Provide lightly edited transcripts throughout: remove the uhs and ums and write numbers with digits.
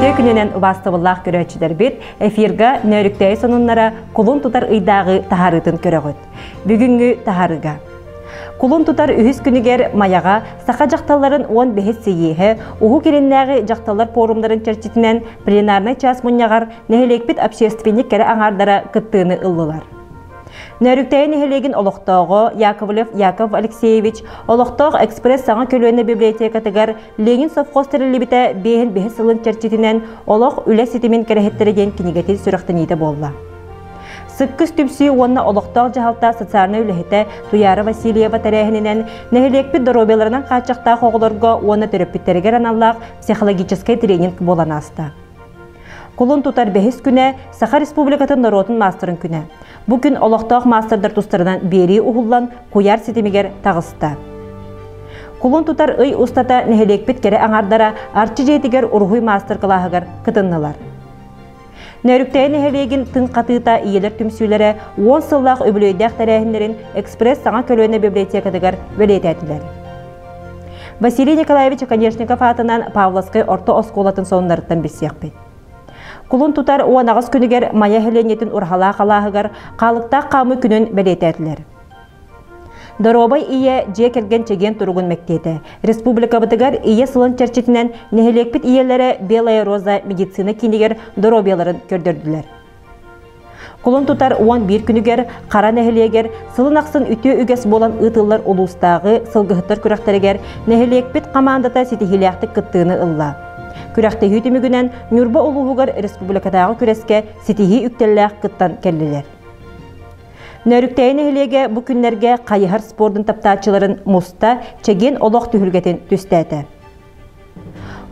Үтүө күнүнэн убаастабыллаах көрөөччүлэрбит, эфирга Нөөрүктээйи сонуннара кулун тутар ыйдааҕы таһаарыытын көрөҕүт. Бүгүҥҥү таһаарыыга. Кулун тутар үһүс күнүгэр Майаҕа саха дьахталларын 15 сийиэһэ Уһук Илиннээҕи дьахталлар пуорумнарын чэрчитинэн пленарнай чаас мунньаҕар нэһилиэкпит общественник кэрэ аҥаардара кыттыыны ыллылар. Нөөрүктэйи нэһилиэгин олохтооҕо Яковлев Яков Алексеевич олохтоох экспресс саҥа көлүөнэ библиотекатыгар Ленин совхоз тэриллибитэ биэһин биһис сылын чэрчитинэн Олох үлэ ситимин кэрэһиттэрэ диэн кинигэтин сүрэхтэниитэ буолла. Сыккыс түмсүү уонна олохтоох дьаһалта социальнай үлэһитэ Туяра Васильева тэрээһининэн нэһилиэкпит доруобуйаларынан хааччахтаах оҕолорго уонна төрөппүттэригэр аналлаах психологическай тренинг буолан ааста. Кулун тутар бэһис күнэ Саха Республикатын норуотун маастарын күнэ. Бу күн олохтоох маастардар тустарынан биэрии уһуллан куйаар ситимигэр таҕыста. Кулун тутар ый устата нэһилиэкпит кэрэ аҥаардара Арчы дьиэтигэр уруһуй маастар-кылааһыгар кытыннылар. Нөөрүктэйи нэһилиэгин тыҥ хатыыта ийэлэр түмсүүлэрэ уон сыллаах үбүлүөйдээх тэрээһиннэрин экспресс саҥа көлүөнэ библиотекатыгар бэлиэтээтилэр. Василий Николаевич Оконешников аатынан Павловскай орто оскуолатын сонуннарыттан билсиэхпит. Кулун тутар 18 күнүгэр Майа нэһилиэнньэтин Ураһалаах алааһыгар хаалыктаах хаамыы күнүн бэлиэтээтилэр. Доруобай ийэ дьиэ кэргэн чэгиэн туругун мэктиэтэ. Республикабытыгар ийэ сылын чэрчитинэн нэһилиэкпит ийэлэрэ Белая роза медицина киинигэр доруобуйаларын көрдөрдүлэр. Кулун тутар 11 күнүгэр Хара нэһилиэгэр сылын ахсын үтүө үгэс буолан ыытыллар улуустааҕы сылгыһыттар күрэхтэригэр нэһилиэкпит хамаандата ситиһиилээхтик кыттыыны ылла. Күрэхтэһии түмүгүнэн Ньурба улууһугар республикатааҕы күрэскэ ситиһии үктэллээх кыттан кэллилэр. Нөөрүктэйи нэһилиэгэ бу күннэргэ хайыһар спордун таптааччыларын муста, чэгиэн олох түһүлгэтин түстээтэ.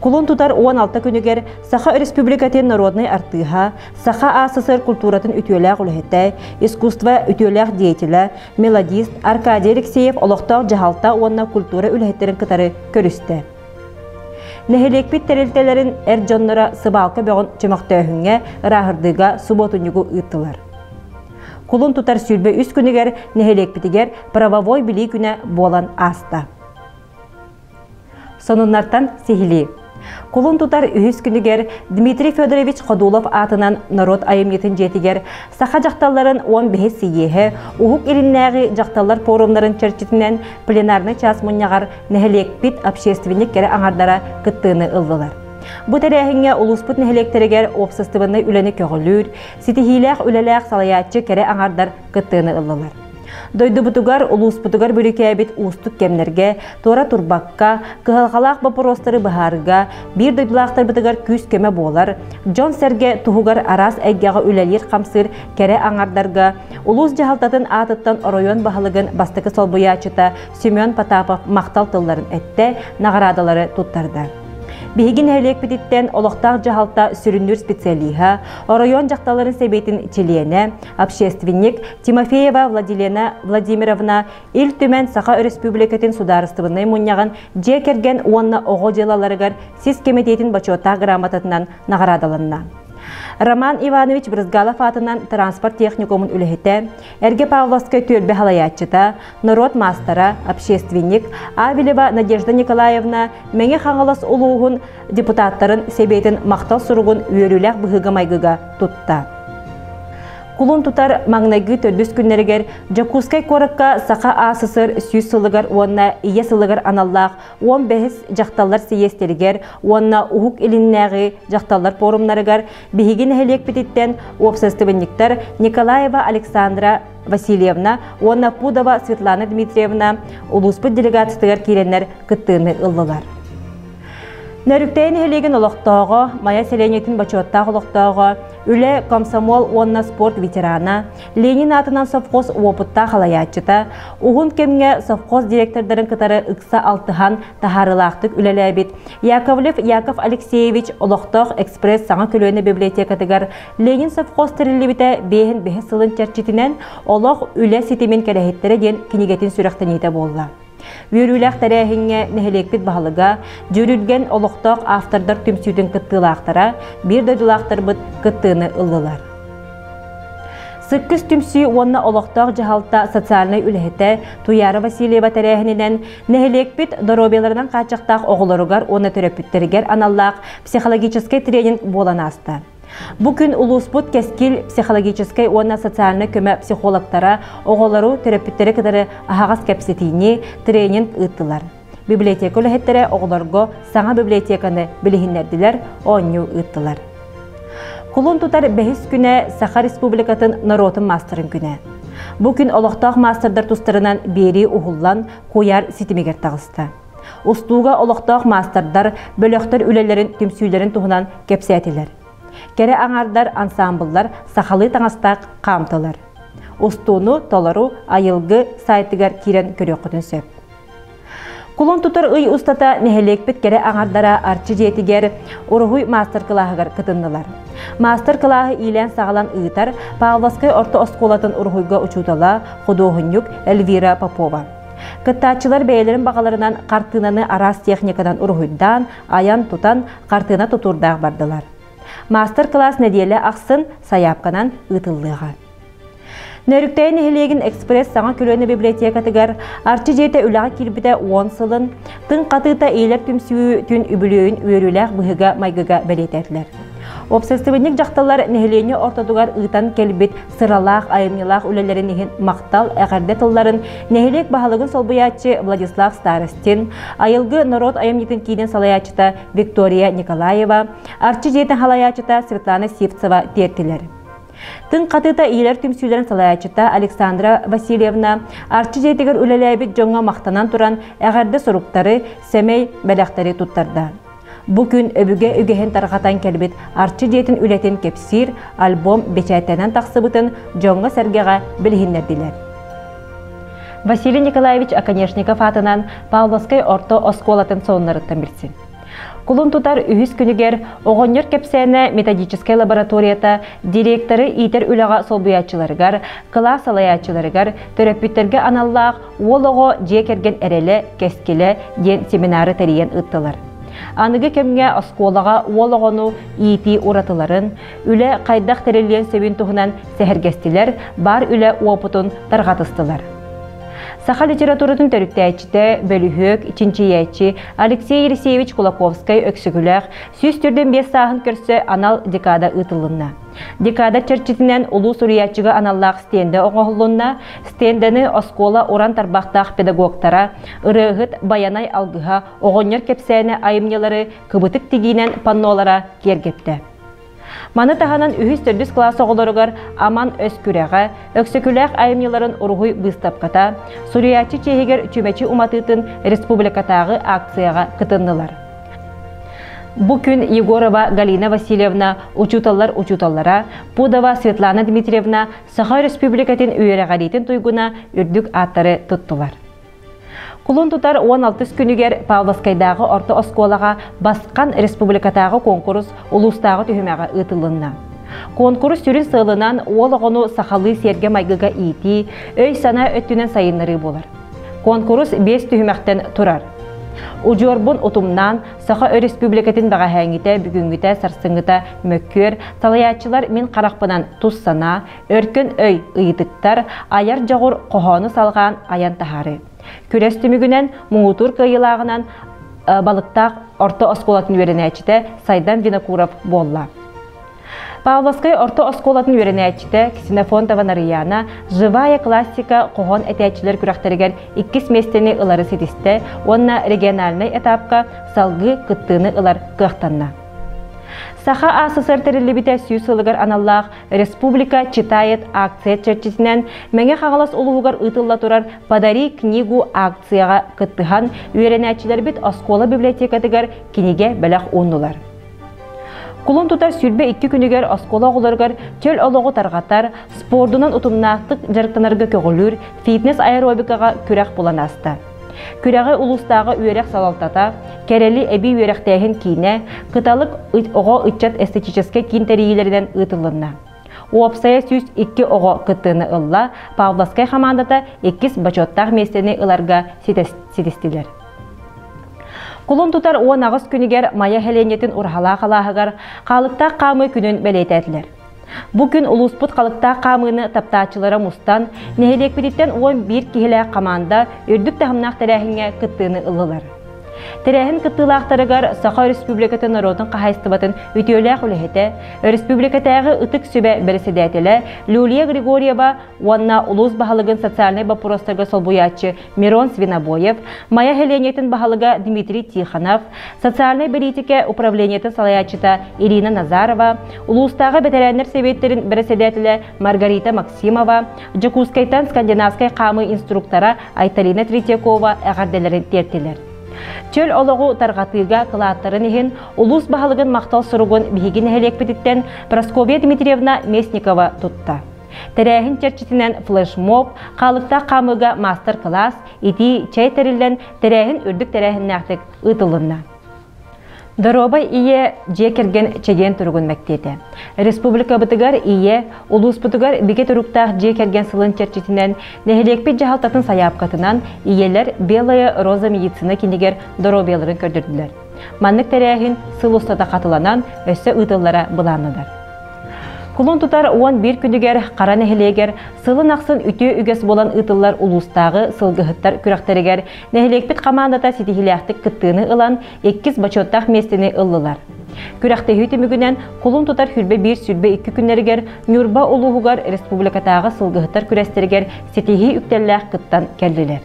Кулун тутар 16 күнүгэр Саха Өрөспүүбүлүкэтин народнай артыыһа, Саха АССР культуратын үтүөлээх үлэһитэ, искусство үтүөлээх деятелэ, мелодист Аркадий Алексеев олохтоох дьаһалта уонна культура үлэһиттэрин кытары көрүстэ. Нэһилиэкпит тэрилтэлэрин эр дьонноро сыбаалка бөҕүн чөмөхтөөһүҥҥэ, ырааһырдыыга субуотунньугу ыыттылар. Кулун тутар 23 күнүгэр нэһилиэкпитигэр правовой билии күнэ буолан ааста. Сонуннартан сиһилии. Кулун тутар үһүс күнүгэр Дмитрий Федорович Ходулов аатынан норуот айымньытын дьиэтигэр саха дьахталларын 15 сийиэһэ Уһук Илиннээҕи дьахталлар форумнарын чэрчитинэн пленарнай чаас мунньаҕар нэһилиэкпит общественник кэрэ аҥардара кыттыыны ыллылар. Бу тэрээһиҥҥэ улууспут нэһилиэктэригэр уопсастыбаннай үлэни көҕүлүүр, ситиһиилээх үлэлээх салайааччы кэрэ аҥардар кыттыыны ыллылар. Дойдубутугар, улууспутугар бүрүкээбит уустук кэмнэргэ туора турбакка, кыһалҕалаах боппуруостары быһаарыыга биир дойдулаахтарбытыгар күүс-көмө буолар, дьон-сэргэ туһугар араас эйгэҕэ үлэлиир-хамсыыр кэрэ аҥардарга улуус дьаһалтатын аатыттан оройуон баһылыгын бастакы солбуйааччыта Семен Потапов махтал тылларын эттэ, наҕараадалары туттарда. Биһиги нэһилиэкпититтэн олохтоох дьаһалта сүрүннүүр специалиһа, оройуон дьахталларын сэбиэтин чилиэнэ, общественник Тимофеева Владилена Владимировна Ил Түмэн Саха Өрөспүүбүлүкэтин судаарыстыбаннай мунньаҕын дьиэ кэргэн уонна оҕо дьыалаларыгар сис кэмитиэтин бочуоттаах грамотатынан наҕараадаланна. Роман Иванович Брызгалов аатынан транспорт техникумун үлэһитэ, Эргэ Павловскай түөлбэ салайааччыта, норуот маастара, общественник Авелева Надежда Николаевна Мэҥэ Хаҥалас улууһун депутаттарын сэбиэтин махтал суругун үөрүүлээх быһыыга-майгыга тутта. Кулун тутар маҥнайгы төрдүс күннэригэр Дьокуускай куоракка Саха АССР 100 сылыгар уонна Ийэ сылыгар аналлаах 15 дьахталлар сийиэстэригэр уонна Уһук Илиннээҕи дьахталлар пуорумнарыгар биһиги нэһилиэкпититтэн уопсастыбанньыктар Николаева Александра Васильевна уонна Пудова Светлана Дмитриевна улууспут делегациятыгар киирэннэр кыттыыны ыллылар. Нөрүктэйи нэһилиэгин олохтооҕо, Майа сэлиэнньэтин бочуоттаах олохтооҕо, үлэ, комсомол уонна спорт ветерана, Ленин аатынан совхоз уопуттаах халайааччыта, уһун кэмҥэ совхоз директордарын кытары ыкса алтыһан таһаарыылаахтык үлэлээбит Яковлев Яков Алексеевич олохтоох экспресс саҥа көлүөнэ библиотекатыгар Ленин совхоз тэриллибитэ биэһин бэһис сылын чэрчитинэн Олох үлэ ситимин кэрэһиттэрэ диэн кинигэтин сүрэхтэниитэ буолла. Үөрүүлээх тэрээһиҥҥэ нэһилиэкпит баһылыга, Дьүрүлгэн олохтоох автордар түмсүүтүн кыттыылаахтара, биир дойдулаахтарбыт кыттыыны ыллылар. Сыккыс түмсүү уонна олохтоох дьаһалта социальнай үлэһитэ Туяра Васильева тэрээһининэн нэһилиэкпит доруобуйаларынан хааччахтаах оҕолоругар уонна төрөппүттэригэр аналлаах психологическай тренинг буолан ааста. Бу күн улууспут Кэскил психологическай уонна социальнай көмө психологтара оҕолору, төрөппүттэри кытары аһаҕас кэпсэтиини, тренинг ыыттылар. Библиотека үлэһиттэрэ оҕолорго саҥа библиотеканы билиһиннэрдилэр, оонньуу ыыттылар. Кулун тутар бэһис күнэ Саха Республикатын норуотун маастарын күнэ. Бу күн олохтоох маастардар тустарынан биэрии уһуллан куйаар ситимигэр таҕыста. Устууга олохтоох маастардар бөлөхтөр үлэлэрин түмсүүлэрин туһунан кэпсээтилэр. Кэрэ аҥаардар ансаамбыллар сахалыы таҥастаах хаамтылар. Устууну толору Айылгы сайтыгар киирэн көрүөххүтүн сөп. Кулун тутар ый устата нэһилиэкпит кэрэ аҥардара Арчы дьиэтигэр уруһуй маастар-кылааһыгар кытыннылар. Маастар-кылааһы иилээн-саҕалаан ыытар Павловскай орто оскуолатын уруһуйга учуутала, худуоһунньук Эльвира Попова. Кыттааччылар бэйэлэрин баҕаларынан хартыынаны араас техниканан уруһуйдаан, айан-тутан, хартыына тутуурдаах бардылар. Маастар-кылаас нэдиэлэ ахсын сайаапканан ыытыллыаҕа. Нөрүктэйэ нэһилиэгин экспресс саҥа көлүөнэ библиотекатыгар Арчы дьиэтэ үлэҕэ киирбитэ уон сылын, тыҥ хатыыта иилэр түмсүүтүн үбүлүөйүн үөрүүлээх быһыыга-майгыга бэлиэтээтилэр. Уопсастыбанньык дьахталлар нэһилиэнньэ ортотугар ыытан кэлбит сыралаах, айымньылаах үлэлэрин иһин махтал, эҕэрдэ тылларын нэһилиэк баһылыгын солбуйааччы Владислав Старостин, Айылгы норуот айымньытын киинин салайааччыта Виктория Николаева, Арчы дьиэтин салайааччыта Светлана Сивцева тиэртилэр. Тыҥ хатыыта иилэр түмсүүлэрин салайааччыта Александра Васильевна Арчы дьиэтигэр үлэлээбит дьоҥҥо махтанан туран эҕэрдэ суруктары, сэмэй бэлэхтэри туттарда. Бу күн өбүгэ үгэһин тарҕатан кэлбит Арчы дьиэтин үлэтин кэпсиир альбом бэчээттэнэн тахсыбытын дьоҥҥо-сэргэҕэ билиһиннэрдилэр. Василий Николаевич Оконешников аатынан Павловскай орто оскуолатын сонуннарыттан билсин. Кулун тутар үһүс күнүгэр оҕонньор кэпсээнэ методическай лабораторията директоры иитэр үлэҕэ солбуйааччыларыгар, кылаас салайааччыларыгар, төрөппүттэргэ аналлаах Уол оҕо дьиэ кэргэн эрэлэ, кэскилэ диэн семинары тэрийэн ыыттылар. Аныгы кэмҥэ оскуолаҕа уол оҕону иитии уратыларын, үлэ хайдах тэриллиэн сөбүн туһунан сэһэргэстилэр, баар үлэ уопутун тарҕатыстылар. Саха литературатын төрүттээччитэ, бөлүһүөк, чинчийээччи Алексей Елисеевич Кулаковскай Өксөкүлээх 145 сааһын көрсө анал декада ыытылынна. Декада чэрчитинэн улуу суруйааччыга аналлаах стендэ оҥоһуллунна. Стендэни оскуола уран тарбахтаах педагогтара, ырыаһыт Байанай алгыһа, оҕонньор кэпсээнэ айымньылары кыбытык тигиинэн паннолара киэргэттэ. Маны таһынан үһүс-төрдүс кылаас оҕолоругар Аман өс күрэҕэ, Өксөкүлээх айымньыларын уруһуй быыстапката, суруйааччы чиэһигэр чүмэчи уматыытын республикатааҕы акцияҕа кытыннылар. Бу күн Егорова Галина Васильевна учууталлар учууталлара, Пудова Светлана Дмитриевна Саха Өрөспүүбүлүкэтин үөрэҕириитин туйгуна үрдүк ааттары туттулар. Кулун тутар 16 күнүгэр Павловскайдааҕы орто оскуолаҕа Басхан республикатааҕы куонкурус улуустааҕы түһүмэҕэ ыытылынна. Куонкурус сүрүн сыалынан уол оҕону сахалыы сиэргэ-майгыга иитии, өй-санаа өттүнэн сайыннарыы буолар. Куонкурус биэс түһүмэхтэн турар. Удьуорбун утумнаан, Саха Өрөспүүбүлүкэтин бэҕэһээҥҥитэ, бүгүҥҥүтэ, сарсыҥҥыта мөккүөр, салайааччылар мин харахпынан тус санаа, Өркөн өй ыйытыктар, айар дьоҕур хоһоону салҕаан айан таһаарыы. Күрэс түмүгүнэн муҥутуур кыайыылааҕынан Балыктаах орто оскуолатын үөрэнээччитэ Сайдан Винокуров буолла. Павловскай орто оскуолатын үөрэнээччитэ Ксенофонтова Нарыйаана «Живая классика» хоһоон этээччилэр күрэхтэригэр иккис миэстэни ылары ситистэ уонна региональнай этапка салгыы кыттыыны ылар кыахтанна. Саха АССР тэриллибитэ сүүс сылыгар аналлаах Республика читает акция чэрчитинэн Мэҥэ Хаҥалас улууһугар ыытылла турар «Подари книгу» акцияҕа кыттыһан үөрэнээччилэрбит оскуола библиотекатыгар кинигэ бэлэх ууннулар. Кулун тутар 22 күнүгэр оскуола оҕолоругар чөл олоҕу тарҕатар, спордунан утумнаахтык дьарыктанарга көҕүлүүр фитнес-аэробикаҕа күрэх булан ааста. Күрэҕи улуустааҕы үөрэх салалтата, Кэрэли эбии үөрэхтээһин киинэ, Кыталык оҕо ыччат эстетическэй киин тэрийиилэринэн ыытыллынна. Уопсайа 102 оҕо кыттыыны ылла, Павловскай хамаандата иккис бочуоттаах миэстэни ыларга ситистилэр. Кулун тутар 18 күнүгэр Майа сэлиэнньэтин Ураһалаах алааһыгар хаалыктаах хаамыы күнүн бэлиэтээтилэр. Бу күн улууспут халыктаах хаамыыны таптааччылара мустан, нэһилиэкпититтэн 11 киһилээх хамаанда үрдүк таһымнаах тэрээһиҥҥэ кыттыыны ыллылар. Тэрээһин кыттыылаахтарыгар Саха Өрөспүүбүлүкэтин норуотун хаһаайыстыбатын үтүөлээх үлэһитэ, өрөспүүбүлүкэтээҕи Ытык Сүбэ бэрэссэдээтэлэ Люлия Григорьева уонна улуус баһылыгын социальнай боппуруостарга солбуйааччы Мирон Свинобоев, Майа нэһилиэнньэтин баһылыга Дмитрий Тихонов, социальнай бэлиитикэ управлениетын салайааччыта Ирина Назарова, улуустааҕы бэтэрээннэр сэбиэттэрин бэрэссэдээтэлэ Маргарита Максимова, Дьокуускайтан скандинавскай хаамыы инструктора Айталина Третьякова эҕэрдэлэрин тиэртилэр. Чөл олоҕу тарҕатыыга кылааттарын иһин улуус баһылыгын махтал суругун биһиги нэһилиэкпититтэн Прасковья Дмитриевна Местникова тутта. Тэрээһин чэрчитинэн флешмоб, хаалыктаах хаамыыга маастар-кылаас, итии чэй тэриллэн тэрээһин үрдүк тэрээһиннээхтик ыытылынна. Доруобай ийэ дьиэ кэргэн чэгиэн туругун мэктиэтэ. Республикабытыгар ийэ, улууспутугар бигэ туруктаах дьиэ кэргэн сылын чэрчитинэн нэһилиэкпит дьаһалтатын сайаапкатынан ийэлэр Белая роза медицина кинигэр доруобуйаларын көрдөрдүлэр. Маннык тэрээһин сыл устата хатыланан өссө ыытыллара былааннанар. Кулун тутар 11 күнүгэр Хара нэһилиэгэр сылын ахсын үтүө үгэс буолан ыытыллар улуустааҕы сылгыһыттар күрэхтэригэр нэһилиэкпит хамаандата ситиһиилээхтик кыттыыны ылан иккис бочуоттаах миэстэни ыллылар. Күрэхтэһии түмүгүнэн кулун тутар сүүрбэ биир сүүрбэ икки күннэригэр Ньурба улууһугар республикатааҕы сылгыһыттар күрэстэригэр ситиһии үктэллээх кыттан кэллилэр.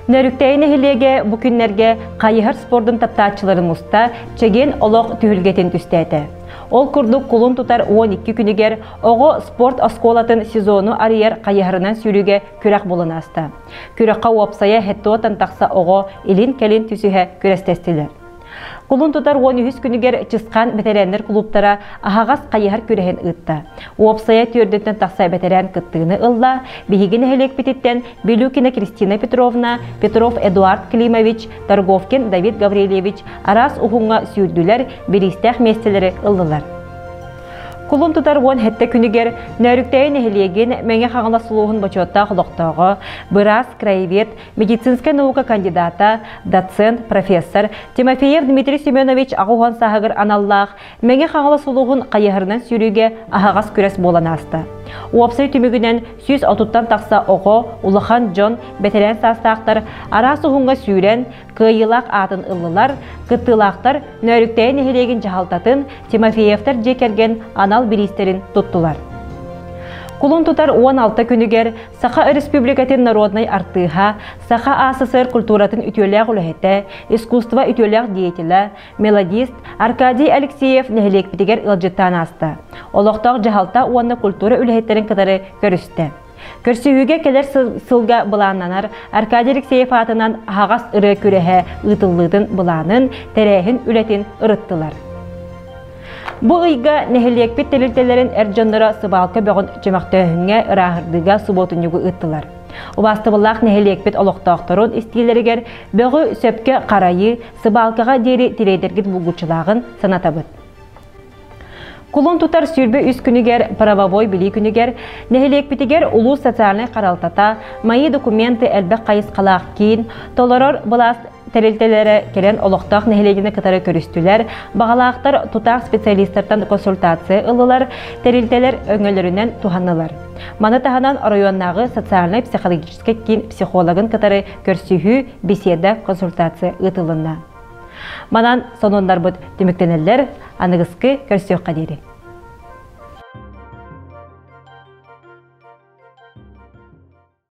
Нөрүктэйи нэһилиэгэ бу күннэргэ хайыһар спордун таптааччыларын муста чэгиэн олох түһүлгэтин түстээтэ. Ол курдук кулун тутар 12 күнүгэр оҕо спорт оскуолатын сезону арыйар хайыһарынан сүүрүүгэ күрэх буолан ааста. Күрэххэ уопсайа хеттуотан тахса оҕо илин-кэлин түсүһэ күрэстэстилэр. Кулун тутар 13 күнүгэр Чысхаан бэтэрээннэр кулууптара аһаҕас хайыһар күрэһин ыытта. Уопсайа түөрдүттэн тахса бэтэрээн кыттыыны ылла. Биһиги нэһилиэкпититтэн Билюкина Кристина Петровна, Петров Эдуард Климович, Торговкин Давид Гаврильевич араас уһуҥҥа сүүрдүлэр, бириистээх миэстэлэри ыллылар. Кулун тутар 17 күнүгэр Нөөрүктэйи нэһилиэгин Мэҥэ Хаҥалас улууһун бочуоттаах олохтооҕо, быраас, краевед, медицинскэй наука кандидата, доцент, профессор Тимофеев Дмитрий Семенович аҕа сааһыгар аналлаах Мэҥэ Хаҥалас улууһун хайыһарынан сүүрүүгэ аһаҕас күрэс буолан ааста. Уопсай түмүгүнэн 130-тан тахса оҕо, улахан дьон, бэтэрээн саастаахтар араас уһуҥҥа сүүрэн, кыайыылаах аатын ыллылар, кыттыылаахтар Нөөрүктэйи нэһилиэгин дьаһалтатын Тимофеевтар дьиэ кэргэн анал бириистэрин туттулар. Кулун тутар 16 күнүгэр Саха Өрөспүүбүлүкэтин народнай артыыһа, Саха АССР культуратын үтүөлээх үлэһитэ, искусство үтүөлээх деятелэ, мелодист Аркадий Алексеев нэһилиэкпитигэр ыалдьыттаан ааста. Олохтоох дьаһалта уонна культура үлэһиттэрин кытары көрүстэ. Көрсүһүүгэ кэлэр сылга былааннанар Аркадий Алексеев аатынан аһаҕас ырыа күрэһэ ыытыллыытын былаанын, тэрээһин үлэтин ырыттылар. Бу ыйга нэһилиэкпит тэрилтэлэрин эр дьонноро сыбаалка бөҕүн чөмөхтөөһүҥҥэ, ырааһырдыыга субуотунньугу ыыттылар. Убаастабыллаах нэһилиэкпит олохтоохторун истиилэригэр бөҕү сөпкө харайыы, сыбаалкаҕа диэри тириэдэргит булгуччулааҕын санатабыт. Кулун тутар 23 күнүгэр правовой билии күнүгэр нэһилиэкпитигэр улуус социальнай харалтата «Мои документы» элбэх хайысхалаах киин толорор былаас тэрилтэлэрэ кэлэн олохтоох нэһилиэнньэни кытары көрүстүлэр, баҕалаахтар тутаах специалистартан консультация ыллылар, тэрилтэлэр өҥөлөрүнэн туһаннылар. Маны таһынан оройуоннааҕы социальнай-психологическай киин психологын кытары көрсүһүү, беседа, консультация ыытылынна. Манан сонуннарбыт түмүктэнэллэр, аныгыскы көрсүөххэ диэри.